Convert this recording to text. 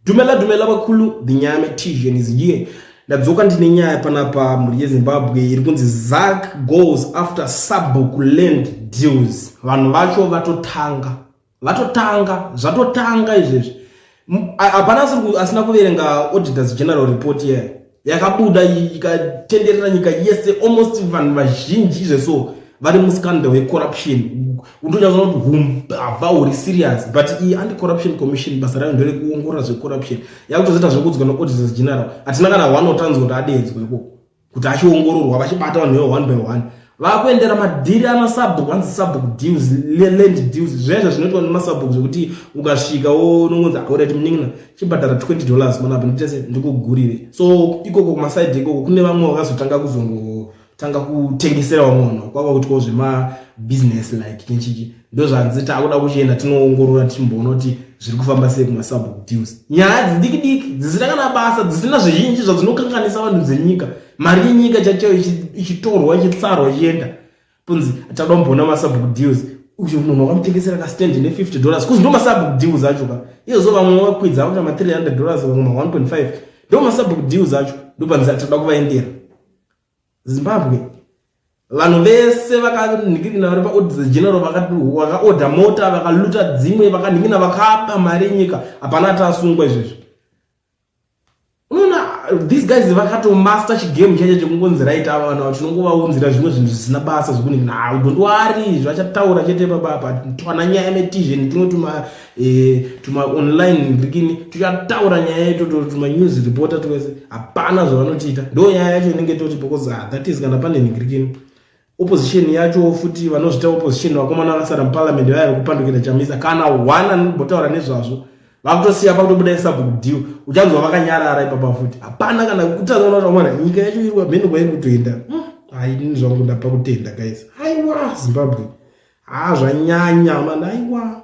Dumela dumela vakulu, the nyaya metisian is here. Ndadzoka ndine nyaya panapa mhuri yeZimbabwe iri kunzi Zac goes after sabhuku land deals. Vanhu vacho vatotanga. Vatotanga, zvatotanga izvezvi. Hapana asina kuverenga Auditors General report iya yakabuda ikatenderera nyika yese, almost vanhu vazhinji zveso vari muscandal yecorruption. Utonyazoona kuti humbavha huri serious, but iyi Anti-Corruption Commission basa rayo nderekuongorora zvecorruption, yakutozoita zvekuudzwa neAuditors General. Hatina kana one otanzwa kuti adeedzwa ikoko kuti achiongororwa, vachibata vanhu ivo one by one, vakuendera madhiri amasabhuku, hanzi sabhuku deals, land deals, zvezvo zvinoitwa nemasabhuku zvekuti ukasvika unongonzi, "Alright munin'ina, chibhadhara $20 manapa nditese ndikugurire." So ikoko kumasaidhi ikoko kune vamwe vakazotanga kuzongotanga kutengesera vamwe vanhu, kwava kuitwawo zvemabusiness like chinchichi. Ndo zvanzi taakuda kuchienda tinoongorora, tichimboona kuti zviri kufamba sei kumasabhuku deals, nyaya dzidiki diki dzisina kana basa, dzisina zvizhinji zvadzinokanganisa vanhu dzenyika, mari yenyika chacho ichitorwa, ichitsarwa, ichienda. Punzi tada kumboona masabhuku deals, uyu munhu wakamutengesera kastand ne$50, kuzi ndo masabhuku deals acho ka. Iyozo vamwe vakwidza vakuita ma$300, vamwe ma1.5, ndo masabhuku deals acho. Ndopanzi toda kuvaendera. Zimbabwe, vanhu vese vakanhingirina vari paAuditor General, vakaodha mota, vakaluta dzimwe, vakanhingirina, vakapa mari yenyika, hapana ati asungwa izvezvi. Unoona these guys vakatomaster chigame chacho chekungonzi right, ava vanhu tinongovaunzira zvimwe zvinhu zvisina basa zvekunzi na don't worry, zvachataura chete papapa twana nyaya metizhen tumwe tuma tuma online rikini tichataura nyaya itoto, tuma news reporter twese, hapana zvavanotiita. Ndo nyaya yacho inenge toti because that is kana pane nhingirikini opposition yacho futi vanozvita opposition, vakomana vakasara muparliament vaya vekupandukira Chamisa, kana one anombotaura nezvazvo, vakutosiya pakutobuda isabhuku deal, uchanzwa vakanyarara ipapa futi, hapana kana kutaura kuti vamwana nyika yacho iri mheni kwairi kutoenda. Hai, ini zvangu ndapa kutenda guys. Aiwa, Zimbabwe, ha, zvanyanya mani, aiwa.